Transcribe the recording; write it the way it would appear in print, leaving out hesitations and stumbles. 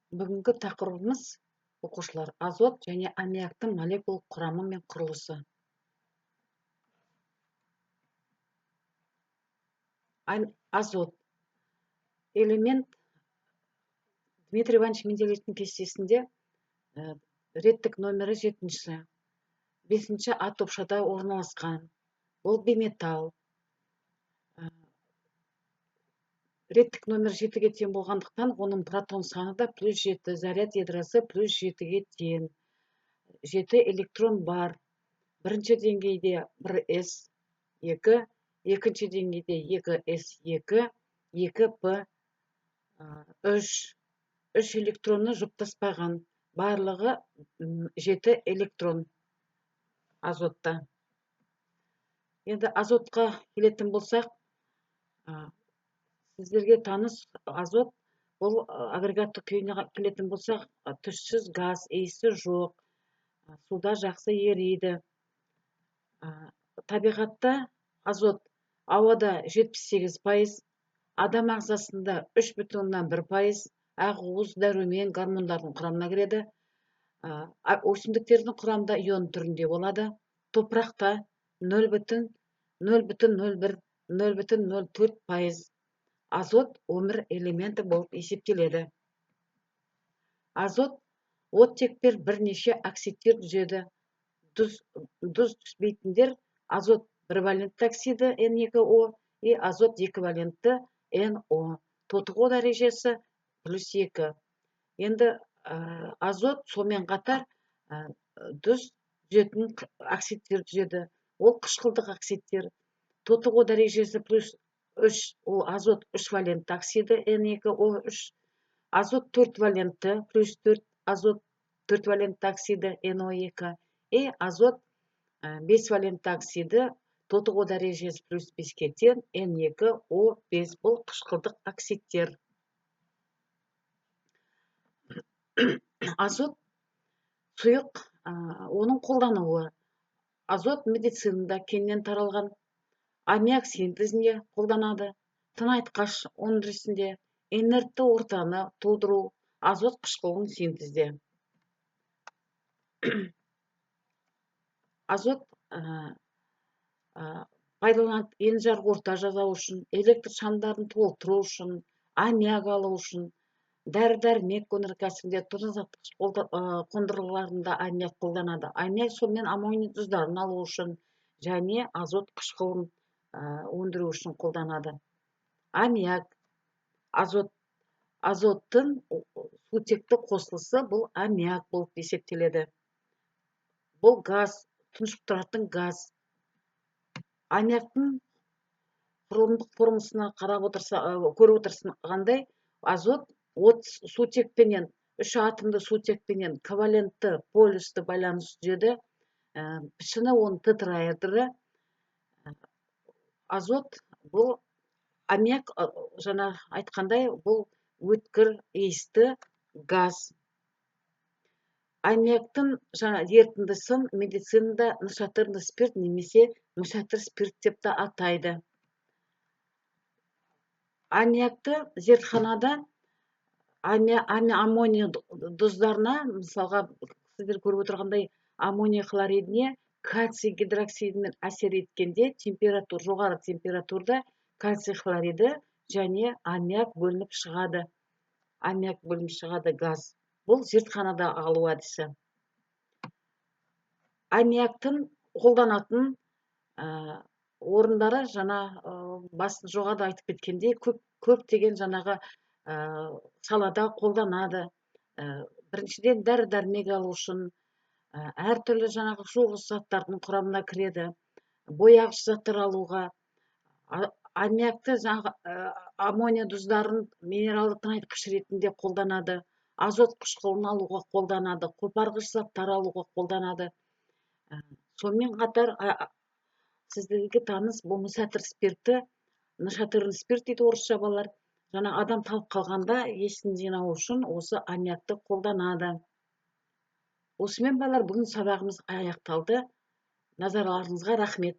Бүгінгі тақырыбымыз, оқушылар, азот және аммиактың молекулалық құрамы мен құрылысы. Азот элемент Дмитрий Иванович Менделеевтің кестесінде реттік номері 7-ші, 5-ші А топшада орналасқан. Бұл биметалл. Реттік номер 7-ге тең болғандықтан, оның протон саны да плюс 7, заряд ядросы плюс 7-ге тең. 7 электрон бар. Бірінші деңгейде 1 с 2, екінші деңгейде 2 с 2, 2 п 3. 3 электроны жұптаспаған. Барлығы 7 электрон азотта. Енді азотқа келетін болсақ, сіздерге таныс азот, бұл агрегаттық күйіне келетін болсақ, түссіз газ, иісі жоқ, суда жақсы ериді. Табиғатта азот ауада 78%, адам ағзасында 3,1%, ақуыз, дәрумен, гормондардың құрамына кіреді. Өсімдіктердің құрамында ион түрінде болады. Топырақта 0,0,01, 0,04%. Азот өмір элементі болып есептеледі. Азот оттекпен бірнеше оксидтер түзеді. Тұз түзбейтіндер азот бір валентті оксиді N2O и азот екі валентті NO. Тотығу дәрежесі плюс 2. Енді азот сонымен қатар тұз түзетін оксидтер түзеді. Ол қышқылдық оксидтер. Тотығу дәрежесі плюс 3, ол азот 3 валентті оксиді N2O3. Азот 4 валентті плюс 4, азот 4 валентті оксиді NO2. И азот 5 валентті оксиді тотығу дәрежесі плюс 5-ке тең N2O5. Бұл қышқылдық оксидтер. Азот сұйық, оның қолдануы. Азот медицинада кеңінен таралған. Аммиак синтезінде қолданады. Тыңайтқыш өндірісінде, инертті ортаны тудыру, азот қышқылын синтезде. Азот пайдаланады енжар орта жасау үшін, электр шамдарын толтыру үшін, аммиак алу үшін, дәрі-дәрмек өнеркәсібінде, тыңайтқыш қондырғыларында аммиак қолданады. Аммиак сонымен аммоний тұздарын алу үшін және азот қышқылын өндіру үшін қолданады. Аммиак, азоттың сутекті қосылысы бұл аммиак болып есептеледі. Бұл газ, тұншықтыратын газ. Аммиактың құрылымдық формасына қарап отырса, көріп отырсаңдай, азот от сутекпенен, 3 атомды сутекпенен ковалентті полюсті байланыс түзеді. Пішіні оның тетраэдрі. Азот бұл аммиак, жаңа айтқандай, бұл өткір иісті газ. Аммиактың жаңа ерітіндісін медицинада нашатырный спирт немесе мүсәтір спирт деп те атайды. Аммиакты зертханада аммоний тұздарына, мысалға, сіздер көріп отырғандай, аммоний хлоридіне кальций гидроксидімен әсер еткенде жоғары температурада кальций хлориді және аммиак бөлініп шығады. Аммиак бөлініп шығады газ. Бұл зертханада алу әдісі. Аммиактың қолданатын орындары жаңа басын жоғарыда айтып кеткендей, көптеген жаңағы салада қолданады. Біріншіден, дәрі-дәрмек алу үшін, әртүрлі жаңағы жуғыш заттардың құрамына кіреді, бояғыш заттар алуға. Аммиакты жаңағы аммония тұздарын минералды тыңайтқыш ретінде қолданады, азот қышқылын алуға қолданады, қопарғыш заттар алуға қолданады. Сонымен қатар сіздерге таныс бұл мүсәтір спирті, нашатырный спирт дейді орысша балалар. Жаңа адам талып қалғанда есін жинау үшін осы аммиакты қолданады. Осымен, балалар, бүгін сабағымыз аяқталды. Назарларыңызға рахмет.